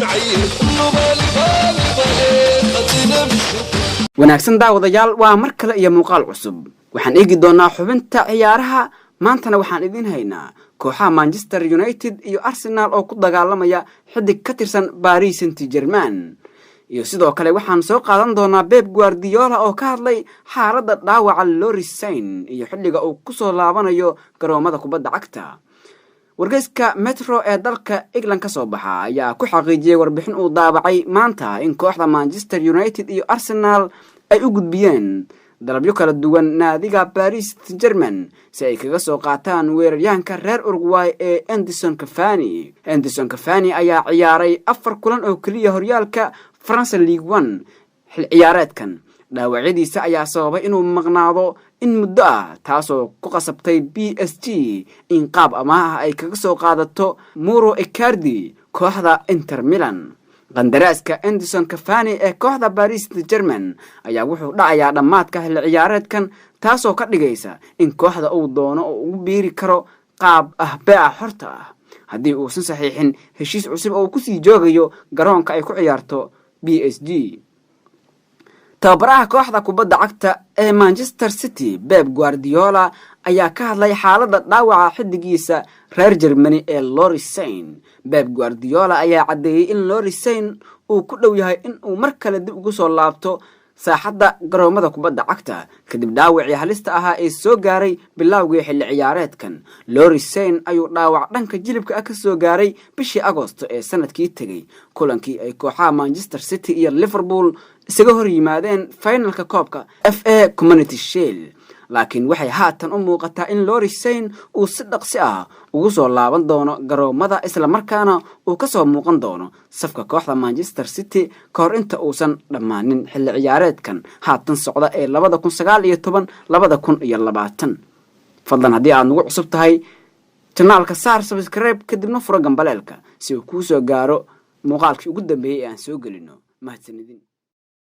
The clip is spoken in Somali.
معين بالي بالي خلينا نمشي. Wanaagsan daawadayaal, waa mar kale iyo muuqaal cusub. Waxaan eegi doonaa xubinta ciyaaraha. Maantana waxaan idiin haynaa kooxaha Manchester United iyo Arsenal oo ku dagaalamaya xidig ka tirsan Paris Saint Germain, iyo sidoo kale waxaan soo qaadan doonaa Pep Guardiola oo ka hadlay xaaladda dhaawaca Leroy Sane iyo xilliga uu kusoo laabanayo garoomada kubadda cagta. Wargeyska Metro ee dalka England ka soo baxa ayaa ku xaqiijiyey warbixin uu daabacay maanta in kooxda Manchester United iyo Arsenal ay u gudbiyeen dalabyo kala duwan naadiga Paris Saint Germain si ay kaga soo qaataan weeraryahanka reer Uruguay ee Edinson Cavani. Edinson Cavani ayaa ciyaaray afar kulan oo keliya horyaalka France Ligue 1 xil ciyaareedkan. Dhaawacyadiisa ayaa sababay inuu maqnaado in muddo ah, taasoo ku qasabtay PSG in qaab amaah ay kaga soo qaadato Mauro Icardi kooxda Inter Milan. Qandaraaska Edinson Cavani ee kooxda Paris Saint Germain ayaa wuxuu dhacayaa dhammaadka xilli ciyaareedkan, taasoo ka dhigaysa in kooxda uu doono oo ugu biiri karo qaab ah beeca xorta ah, haddii uusan saxiixin heshiis cusub oo uu kusii joogayo garoonka ay ku ciyaarto PSG. Tababaraha kooxda kubadda cagta ee Manchester City, Pep Guardiola, ayaa ka hadlay xaaladda dhaawaca xidigiisa reer Germany ee Leroy Sane. Pep Guardiola ayaa caddeeyey in Leroy Sane uu ku dhow yahay in uu mar kale dib ugu soo laabto saaxadda garoomada kubadda cagta kadib dhaawacii halista ahaa ee soo gaaray bilowgii xilli ciyaareedkan. Leroy Sane ayuu dhaawac dhanka jilibka ah ka soo gaaray bishii Agosto ee sanadkii tegey, kulankii ay kooxaha Manchester City iyo Liverpool isaga hor yimaadeen finalka koobka FA Community Shield. Laakiin waxay haatan u muuqataa in Leroy Sane uu si dhaqsi ah ugu soo laaban doono garoomada, islamarkaana uu kasoo muuqan doono safka kooxda Manchester City ka hor inta uusan dhammaanin xilli ciyaareedkan haatan socda ee 2019 2020. Fadlan, haddii aad nagu cusub tahay channelka, saar subscribe, kadibna furo gambaleelka si uu kuu soo gaaro muuqaalkii ugu dambeeyey ee aan soo gelino. Mahadsanidin.